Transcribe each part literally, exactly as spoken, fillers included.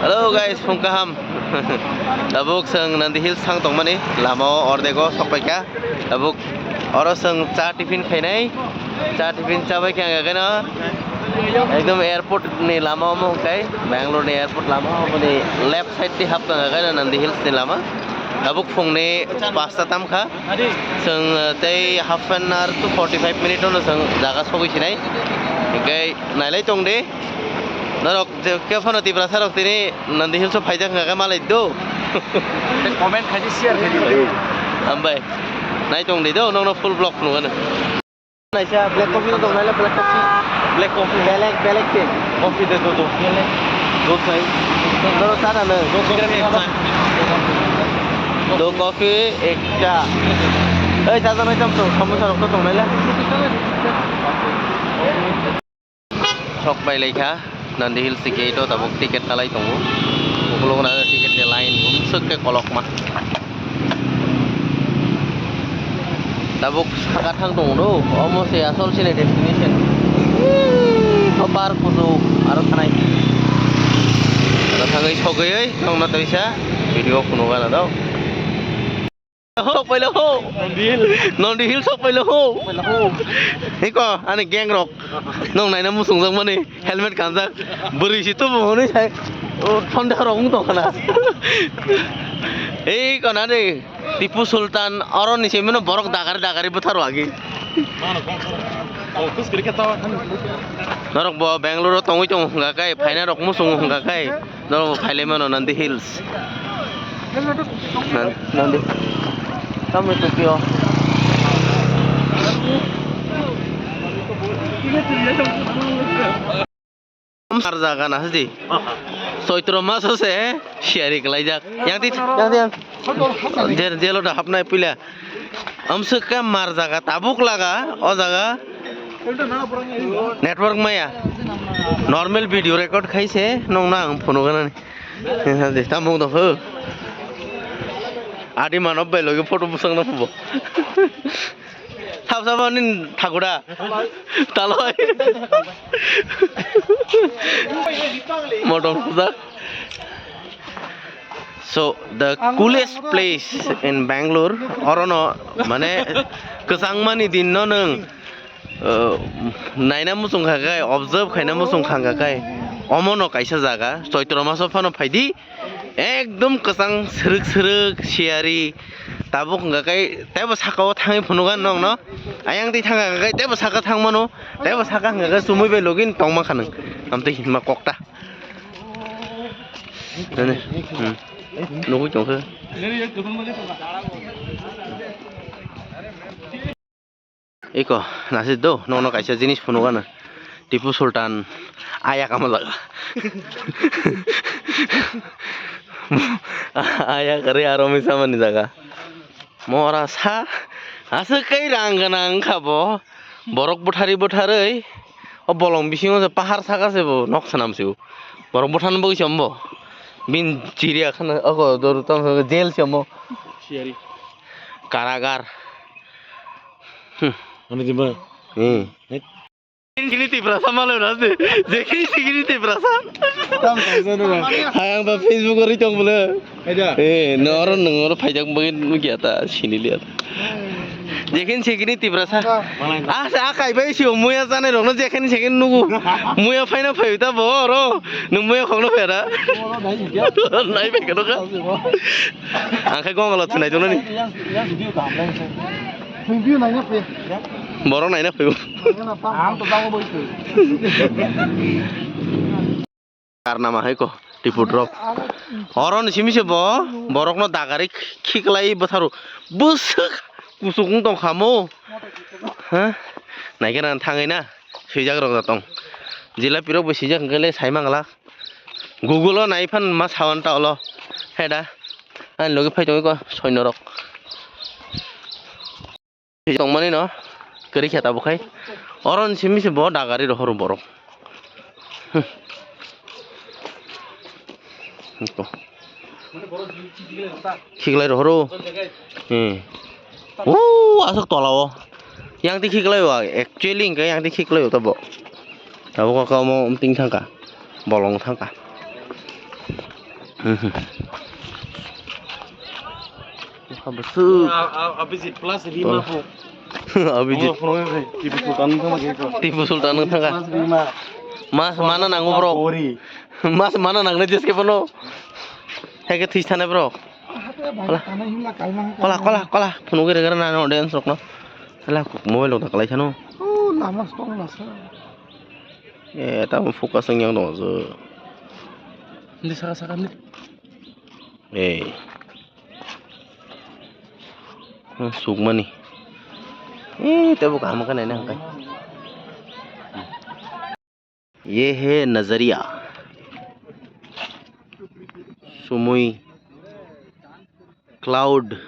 Hello guys, phung kaham. Tabuk chwng Nandi Hills thang tongmani lama o ordego sokpaikha. Tabuk oro chwng cha tiffin khainai. Cha tiffin chabai khe ang khaino ekdom airport ni lama omo hwnkhe, Bangalore ni airport lama omo ni left side ti hap tong khaino Nandi Hills ni lama. Tabuk phungni pasta tamkha. Chwng, uh, tei half an hour to forty five minute ono chwng jaga sogwi sinai. Hwnkhe nailai tongdi. Norok je khe phano Tiprasa rok tini Nandi Hills o phaijak hwnkha khe malai do. Comment khai di, share khai di. Hambai. Nai tongdi do, nokno full vlog phunukgano. Naisa black coffee no tong naila, black coffee. Black coffee. Belek, belek se. Coffee de do, do. Belek. Do khai. Doro cha da no. Do coffee, chai. Do coffee, ek cha. Ei, cha janai tam to, samosa rok to tong naila. Sok bai lai kha, Nandi Hills ni gate o tabuk ticket kalai tongo. Ukulok na ticket ni line bumswk khe kolokma. Tabuk saka thang tongo do, omo se asol chini destination. Eee, to bar kuchuk aro thanai. Aro thangwi sogwi oi nokno toisa video phunukgana do. Sok paila ho. Nandi Hills. Nandi Hills sok paila ho. Paila ho. Iko ani gang rok. Nong naina muchungjak mani helmet kanjak. Bwrwi si tubu hwnwi sai. O thonda rok wng tong khana. Ei kona de Tipu Sultan oro ni se mino borok dagari dagari bwtharo agi. Norok bo Bangalore o tongwi tongo hwnga kai phaina rok muchungo hwnga kai. Norok bo phailaimano Nandi Hills. Nan-, Nandi. Tamo Tokyo. Mar jaga na hadi. Choitro mas ase, siyari kalaijak. Yang ti, yang ti, yang. Jel, jelo da hapnai puila. Amswk khe mar jaga, tabuk laga, o jaga. Network maya. Normal video record khaise, nong na ang phunukgana ni. Tamo dong ho. Adi manob bai logi photo bwsang na phubo. Thap sabo ni thakuda. Taloi. Motom phuja. So, the coolest place in Bangalore, orono, mane, kwchangmani din no nwng, uh, naina muchung kha kai, observe khaina muchung kha kai, omono kaisa jaga, Choitro maso phano phaidi, ekdom kwchang srwk srwk, siyari, tabuk hwnkha kai, teibo saka o thangwi phunugo nokno, ayang twi thangkha kai, teibo saka thangmano, teibo saka hwnkha kai, chumui bai login tongma kha nwng, amtwi hinma kokta. Nani, hmm. Nugui tongkhe. Iko, nasi do, nokno kaisa jinis phunukgana. Tipu Sultan, ayak ama jaga. Ayak ri aro misa mani jaga. Mora sa, aswk kai rang gwnang wngkha bo. Borok bwthari bwtharwi, o bolong bisingo se pahar saka se bo nok swnam se o. Borok bwtharno bagwi se ombo. Bini chiriya khana, oko doru tamo jail se omo. Karagar. Hmm. Ani dima. Hmm. Sikini Tiprasa malai na se. Jekini sikini Tiprasa. Tam kaisa no. Hayang ba Facebook ori tong bole. Aida. Eh, noro noro phaijak bagwi nukya ta siniliya. Jekini sikini Tiprasa. Ah, sa akai bai si muya jane rokno jekini sikini nugu. Muya phaina phayu ta bo oro. Nung muya khokno phera. Nai bai kano ka. Ang khai gong lo thnai tong nani. Borok naina phaibo. Karnama hai ko, tiput rok. Oro ni simi se bo, borok no dagari khiklai bwtharo. Bwswk kuchuk wng tong kha mo. Ha? Naikhe na thangwi na, swijak rok da tong. Jilapi rok bo swijak hwnkhe le sai mangla. Google o nai phan ma sawan ta olo. He da. Ani logi phai tongwi ko soino rok. Tongmani no kwrwi khe tabuk khai. Oro ni simi se bo dagari rohoro borok. Hmm. Iko. Khiklai rohoro. Hmm. O aswk tola o. Yang ti khiklai o actually hwnkhe yang ti khiklai o tabo. Tabuk kha omo omting thangkha. Bolong thangkha. Hmm. Habsuk. A, a, Abhijit plus Rima Tola. Pho. Abhijit. Phunuk, phunuk, phunuk, Tipu Sultan wng thangma khe. Tipu Sultan wng thangma. Plus Rima. Mas mana nango bro. Kori. Mas mana nangnai jeske bono. Heke this thane bro. Kola. Kola, kola, kola. Phunuk gere gere na audience rokno. Ala mobile rok da kalai sano. Oh, lama stong lasa. Eh, tamo focus wng yang dong jo. Hindi saka saka hindi. Eh. Hmm, sukmani. Eh, tebo kaham khe naina hwnkhe. Ye hai nazariya. Sumui cloud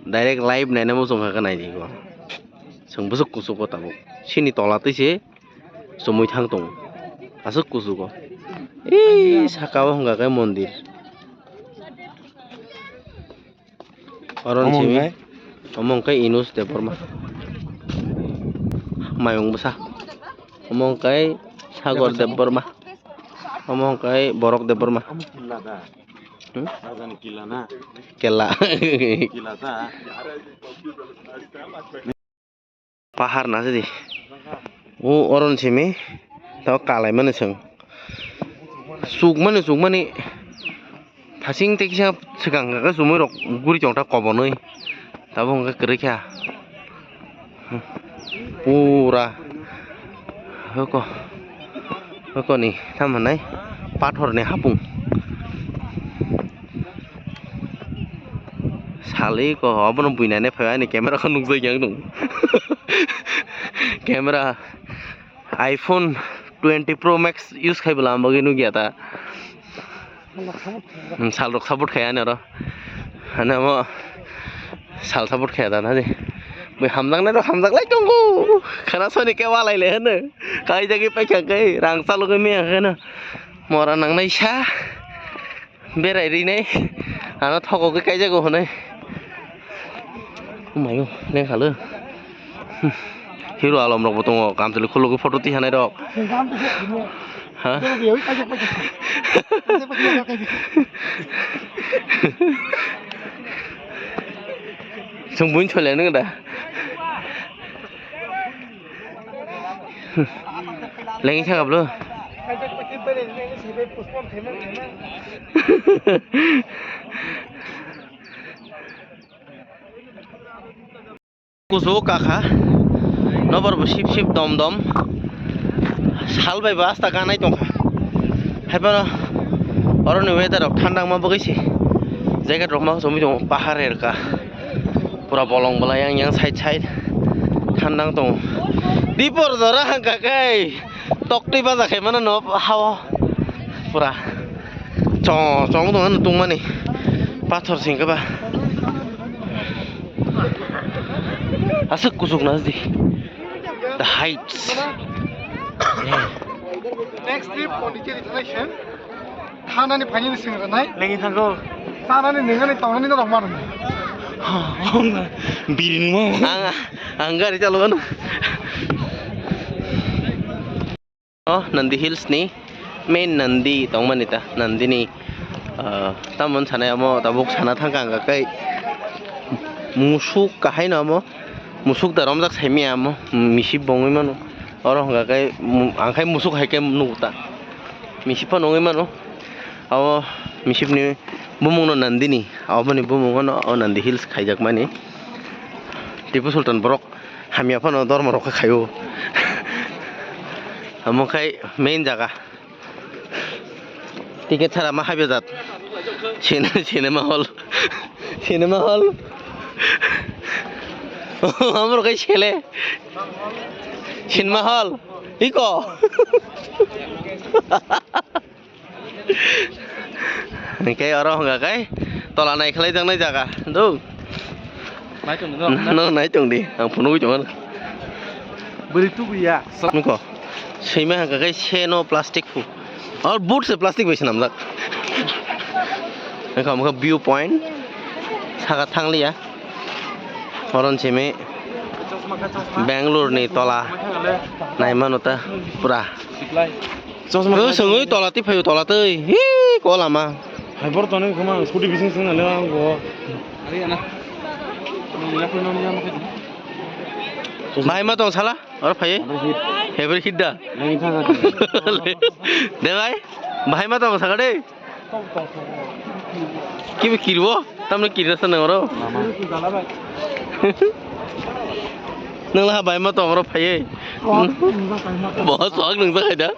direct live naina muchung kha nai di ko. Chwng bwswk kuchugo tabuk. Sini tola twi se sumui thang tongo. Aswk kuchugo. Ee, saka o hwnka khe mondir. Oro ni simi omo hwnkhai Inus Debbarma. Mayung bwsa. Omo hwnkhai Sagor Debbarma. Omo hwnkhai Borok Debbarma. Hmm? Kela. Pahar na sidi. O oron simi. Tao kalai mani seng. Suk mani, suk mani. Thasing tekisa swkang khe sumui rok guri chong ta kobonwi. Tabuk hwnkhe kwrwi kha. Pura hoko, hoko ni tamo hwnai pathor ni hapung. Sali ko obono buinani phai ani camera kho nukjak yang nung. Camera iPhone twenty Pro Max use khai bwla ang bagwi nukya ta. Hmm, sal rok support khai ani oro. Ani amo sal support khai da na di. Bui hamjaknai rok hamjak lai tongo. Khana soni ke walai le hano. Kai jagwi paikha kai rang chalogwi maya kheno. Mora nangnai sa. Berai rinai. Ano thokogwi kaijago hwnwi. Omayo, lengkhalo. Hero Alom rok bo tongo, kamchwlwi khulugwi photo tihanai rok. Ha? Chwng buini sole nung da. Lengwi thangkha blo. Kusu kakha. Nobar bo sip sip dom dom. Sal bai bo asta ganai tongkha. Haiphano oroni weather rok thanda wngma bagwi se jacket rok ma chumui tongo, pahar erka. Pura bolong bolai yang yang side side thanda wng tongo. Dipor jora hangka kai. Toktwi baja khai mano no hao. Pura chong chong tong ano tungmani. Pathor sing khe ba. Aswk kuchuk na di. The heights. Next trip Pondicherry thanai se. Thanani phainani swng rwnai. Lengwi thango. Chanani nwngnani tongnani norok ma rwnai. Biri nungma. Ang, ang gari chalogano. O Nandi Hills ni main Nandi tongmani ta, Nandi ni, ah, tamoni sanai omo tabuk sana thangkha ang khe musuk kahai no omo. Musuk da romjak saimaya amo, misip bo wngwi mano. Oro hwnka khe, mu-, ang khai musuk hai khe nugo ta. Misip phano wngwi mano. Abo misipni bumungno Nandini, aboni bumungo no o Nandi Hills khaijakmani. Tipu Sultan borok hamya phano dormo rok khe khaio. Omo khai main jaga. Ticket sara ma habya jat. Cine-, cinema hall. Cinema hall. Amro kai sele. Cinema hall. Iko. Hingke oro hwnga kai tola nai khlai jaknai jaga. Do. Naitung no. No, naitung di. Ang phunugwi tongo. Bwrwi tubuya. Niko. Swima hangka kai seno plastic phu. Or boot se plastic bai swnamjak. Niko, niko view point. Saka thangliya. Horon simi Bangalore ni tola. Naimano ta pura. Chosma. Bo songwi tola twi phaio, tola twi. Hi, ko lama. Hai bor tonwi khama scooty bising sing nale ang go. Bahai ma tong sala? Oro phai. Heber hidda. De bai. Bahai ma tong saka de. Kibi kirwo? Tamno kirna sa nang oro. Nang la bahai ma tong oro phai. Bo sok nang sa khaida.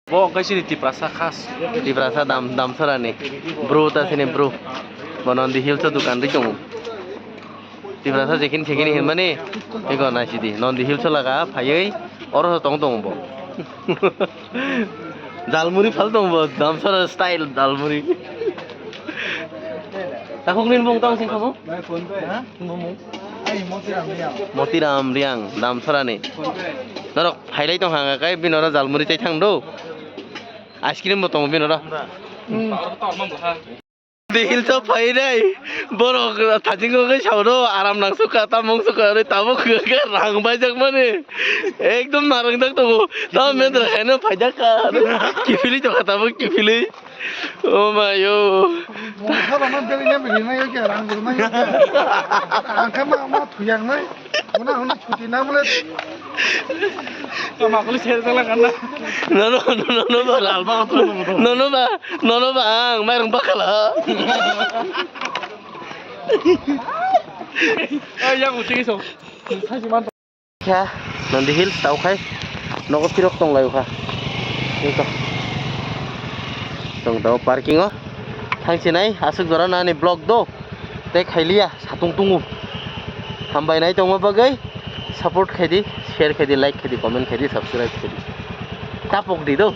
Bo wngkha chini Tiprasa khas. Tiprasa dam, Damsarani. Bro ta sini bro. Bo Nandi Hills o dukan ri tongo. Tiprasa jekin sekin hinmani. Ego naisidi. Nandi Hills o laga phaiwi oro tong tongo bo. Jalmuri phal tongo bo. Damsara style jalmuri. Takhuk nini mung tong sing khamu? Motiram Riang, Damsarani. Norok phailai tong hanga kai bini oro jalmuri tei thang do. Ice cream bo tongo bini oro. Dihil to phai nai. Borok thajingo kai sao do, aram nang suka, tamung suka, ore tabuk khe rang baijak mani. Ekdom narang jak tongo. Tamo mendra khaino phaijak ka. Kiphilwi tongkha tabuk kiphilwi. Oh my oh. Mungsa rok no beri na beri na yo kya rang beri na yo kya. Ang khe ma ma thuyak nai. Huna huna chuti na bole. Tama kuli share jala kana. No no no no no ba. Lalba to no. No no ba. No no ba ang mairang bakala. Ay yang uti so. Kha, Nandi Hills tau khai. Nogo phirok tong lai kha. Ito. Tong tao parking o. Thang sinai aswk jora nani vlog do. Tei khailiya satung tungo. Hambai nai tongma bagwi support khaidi, share khaidi, like khaidi, comment khaidi, subscribe khaidi. Tapok di do.